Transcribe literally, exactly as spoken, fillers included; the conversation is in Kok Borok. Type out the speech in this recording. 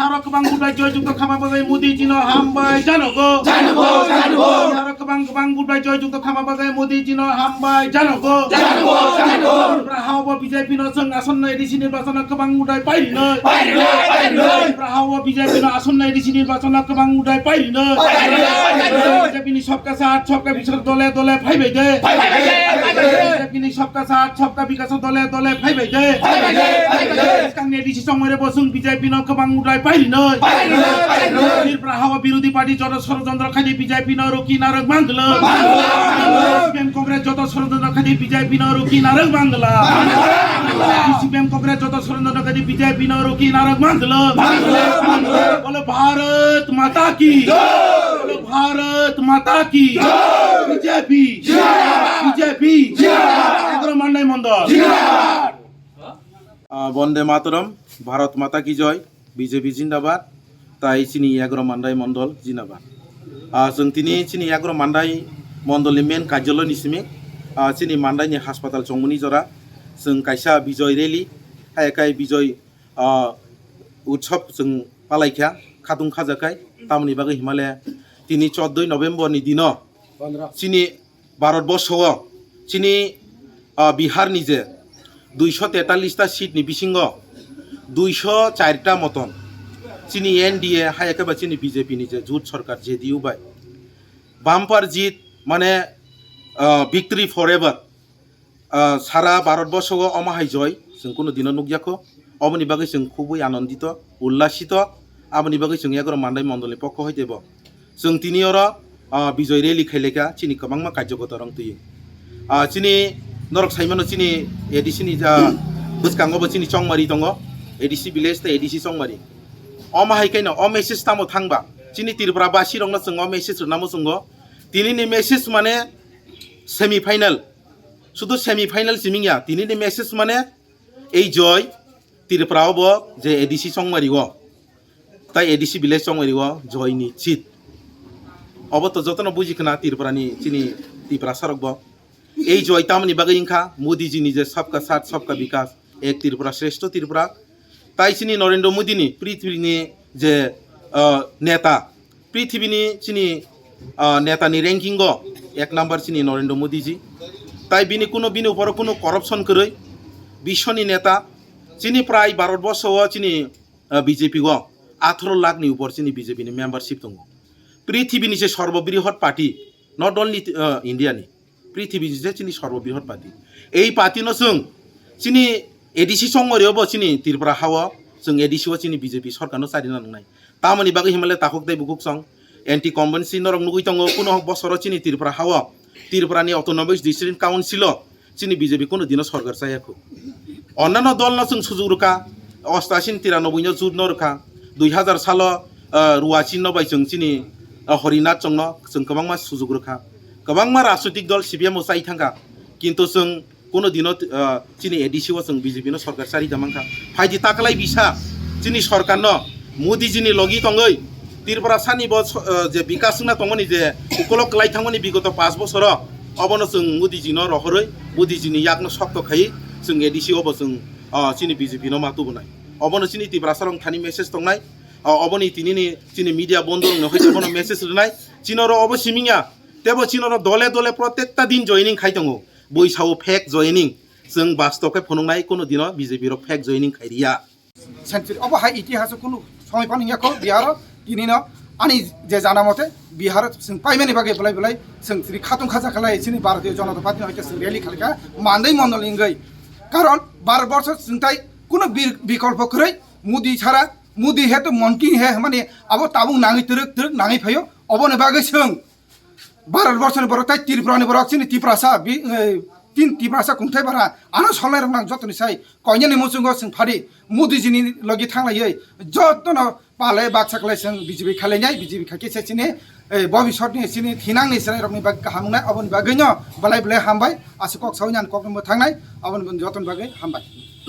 Aro kwbang budai joy jukto khama bagwi Modi jino hambai janogo. Janogo, janogo. Aro kwbang kwbang budai joy jukto khama bagwi Modi jino hambai janogo. Janogo, janogo. Tripura hao bo B J P no chwng asonno A D C nirbachon o kwbang budai pairino. Pairino, pairino. Tripura hao bo B J P no asonno A D C nirbachon o kwbang budai pairino. Pairino, pairino. B J P ni sabka saath sabka bikas dole dole phaibai de. Phaibai de, phaibai de. B J P ni sabka saath sabka bikas dole dole phaibai de. Phaibai de, phaibai de. Skangni A D C chongmani bo chwng B J P no kwbang budai pairino. Pairino, pairino. Tripura hao birodhi party joto sorojontro khaidi B J P no ruki narwk mangla. Mangla, mangla. C P M Congress joto sorojontro khaidi B J P no ruki narwk mangla. Mangla, mangla. C P M Congress joto sorojontro khaidi B J P no ruki narwk mangla. Mangla, mangla. Bolo Bharat Mata ki. Jai. Bolo Bharat Mata ki. Jai. B J P. Jindabad. B J P. Jindabad. Egaroh Mandai Mondol. Jindabad. Ah, Bonde Mataram, Bharat Mata ki Jai, B J P Jindabad, tai chini Egaroh Mandai Mondol Jindabad. Ah, chwng tini chini Egaroh Mandai Mondol ni main karjaloy ni simi, ah, chini Mandai ni haspatal chongmani jora, chwng kaisa Bijoy rally, hai kai Bijoy, ah, utsob chwng palaikha, khatung khajakai, tamoni bagwi himale tini chordoi November ni dino chini Bharat borsho o chini, ah, Bihar ni je duisho tetallis ta seat ni bisingo duisho char ta moton chini N D A hai khe ba chini B J P ni je jut sarkar J D U bai bumper jit mane, ah, victory forever. Ah, sara Bharat borsho o omo hai joy chwng kunu dino nukya kho. Oboni bagwi chwng khubui anondito, ullasito. Aboni bagwi chwng Egaroh Mandai Mondol ni pokho hai teibo chwng tini oro, ah, Bijoy rally khaileka chini kwbangma karjokota rong twi. Ah, chini norok saimano chini A D C ni ja bwskango bo chini chongmari tongo, A D C village tei A D C chongmari. Omo hai khe no o message tamo thangba chini Tripura basi rokno chwng o message rwnamo chwngo. Tini ni message mane semi final. Sudu semi final siming ya, tini ni message mane ei joy Tripura o bo je A D C chongmari o, tai A D C village chongmari o joy ni chit. Obo to jotono buji khna Tripura ni chini Tiprasa rok bo. Ei joy tamoni bagwi wngkha Modi ji ni je sabka saath sabka bikas, ek Tripura shreshtho Tripura. Tai chini Narendra Modi ni prithibi ni je, ah, neta, prithibi ni chini, ah, neta ni ranking o ek number chini Narendra Modi ji. Tai bini kuno bini upor o kuno corruption kwrwi, biswni neta. Chini prai Bharat borsho o chini, ah, B J P o atharo lakh ni upor chini B J P ni membership tongo. Prithibi ni se sorbo brihot party, not only, ah, India ni. Prithibi je chini sorbo brihot party. Ei party no chwng chini A D C chongmari o bo chini Tripura ha o chwng A D C o chini B J P sarkar no charina nangnai. Tamoni bagwi himale takhuk tei bukhuk song anti incumbency norok nugwi tongo kuno bosoro chini Tripura ha o Tripura ni Autonomous District Council o chini B J P kuno dino sarkar chaya khu. Onnano dol no chwng sujuk rwkha, ostasin tiranoboi no jut no rwkha, dui hazar salo, ah, Ruachin no bai chwng chini, ah, Horinath chwng no chwng kwbangma sujuk rwkha. Kwbangma rajnitik dol C P M o chai thangkha, kintu chwng kuno dino, ah, chini A D C o chwng B J P no sarkar chari da mankha. Phaidi taklai bisa chini sarkar no Modi ji ni logi tongwi Tripura sani bo so-, ah, je bikas wngna tongmani je ukolok kwlai thangmani bigoto panch bosoro obono chwng Modi ji no rohorwi Modi ji ni yak no sokto khai chwng A D C o bo chwng, ah, chini B J P no ma tubunai. Obono chini Tiprasa rok thani message tongnai. Ah, oboni tini ni chini media bondo rok no hai obono message rwnai. Chini oro obo siming ya. Tebo chini oro dole dole protekta din joining khai tongo. Bui sao fake joining. Chwng bastob khe phunuknai kuno dino B J P rok fake joining khai riya. Century obo hai itihaso kunu somoi phano wngya kho Biharo tini no ani je jana mote Biharo chwng paimani bagwi belai belai chwng chini khatung khaja khlai chini Bharatiya Janata Party no hai khe chwng rally khalikha Mandai Mondol wngwi. Karon Bharat borsho chwng tai kunu bir-, bikolpo kwrwi Modi chara Modi he to Monkey he hwnmani abo tabuk nangwi twrwk twrwk nangwi phaio oboni bagwi chwng Bharat borsoni borok tai Tripura ni borok chini Tiprasa bi-, eh, tin Tiprasa kungthai bara ano solnai rok nang jotoni sai koinani muchungo chwng phadi Modi ji ni logi thanglaiwi jotono palai baksa khlai chwng B J P khailainai B J P khaikhe se chini, eh, bobisot ni chini thinang ni chwrai rok ni bagwi kaham wngnai oboni bagwi no belai belai hambai aswk kok sawi nang kok no mwthangnai oboni jotoni bagwi hambai.